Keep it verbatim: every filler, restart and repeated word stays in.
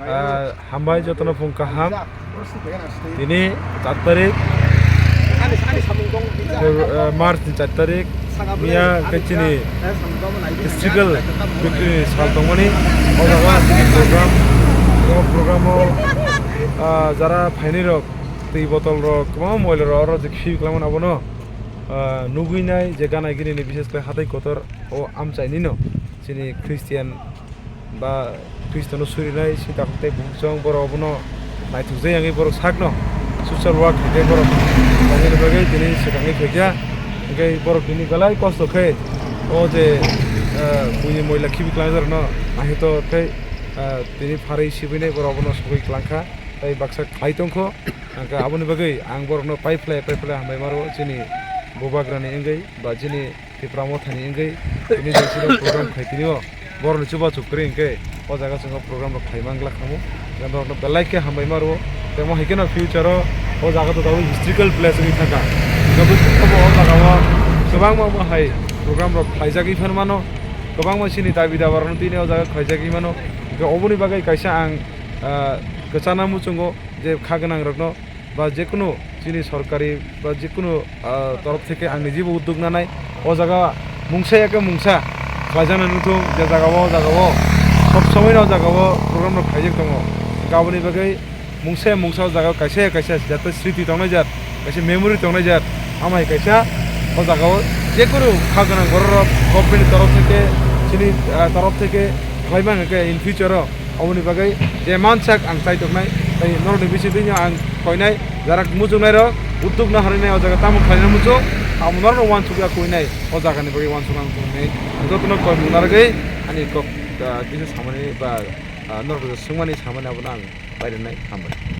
Ah, hambai jotono phung kaham. Tini char tarik, Feb-, ah, March ni char tarik. Miya khe chini historical victory ni sal tongmani. O jaga chini program, o program o, ah, jara phainai rok, twi botol rok, kwbangma moila rok, oro je khibi kwlangmani abono, ah, nugwi nai je gana gini ni, bishes khe hatai kotor o amchai nino chini Christian ba Khristono surinai sita tei bukhuk chwng borok abono naithokjak yangwi borok sakno social work khaikhe borok aboni bagwi tini swkangwi phaikha. Hwnkhe borok tini belai kosto khe o je, ah, buini moila khibi kwlangjakrokno naithotok khe, ah, tini pharwi sibinai borok abono sogwi kwlangkha tei baksa khlai tongkho. Hwnkhe aboni bagwi ang borokno pai phlai pai phlai hambai maro chini bubagrani wngwi ba chini Tipra Mothani wngwi tini jesino program khai tini o borokni chubachu kwrwi hwnkhe o jaga chwngno program rok khai manglak khamu. Hwnkhe norokno belai khe hambai maro. Temo hai kheno future o o jaga to tabuk historical place wngwi thangkha. Tabuk o jaga o kwbangma bo hai program rok khlaijagwi phan mano. Kwbangma chini dabi dabarokno tini o jaga khlaijagwi mano. Hwnkhe oboni bagwi kaisa ang, ah, kwchana muchungo je kha gwnang rokno ba jekunu chini sorkari ba jekunu, ah, torof theke ang nijibo uddog nanai. O jaga mungsa ya khe mungsa khlaijaknai nukthung, je jaga o, o jaga o sob somoi no o jaga o program rok khaijak tongo. Aboni bagwi mungsa ya mungsa o jaga o kaisa ya kaisa jate sriti tongnai jat, kaisa memory tongnai jat, amai kaisa o jaga o jekunu kha gwnang borok rok government ni torof theke chini, ah, torof theke khlai mang khe in future o Oboni bagwi je mansak ang chaitoknai, tei norokni bisingtwi ang koinai, jarak muchungnairok, uddog naharnai o jaga tamo khlaina muchung, amo norokno uansuk ya koinai, o jagani bagwi uansuk ang tongnai. Ang jotono koimung narwgwi ani kok, ah, kisa samani ba, ah, norok swngmani samani abono ang pairwnai, hambai.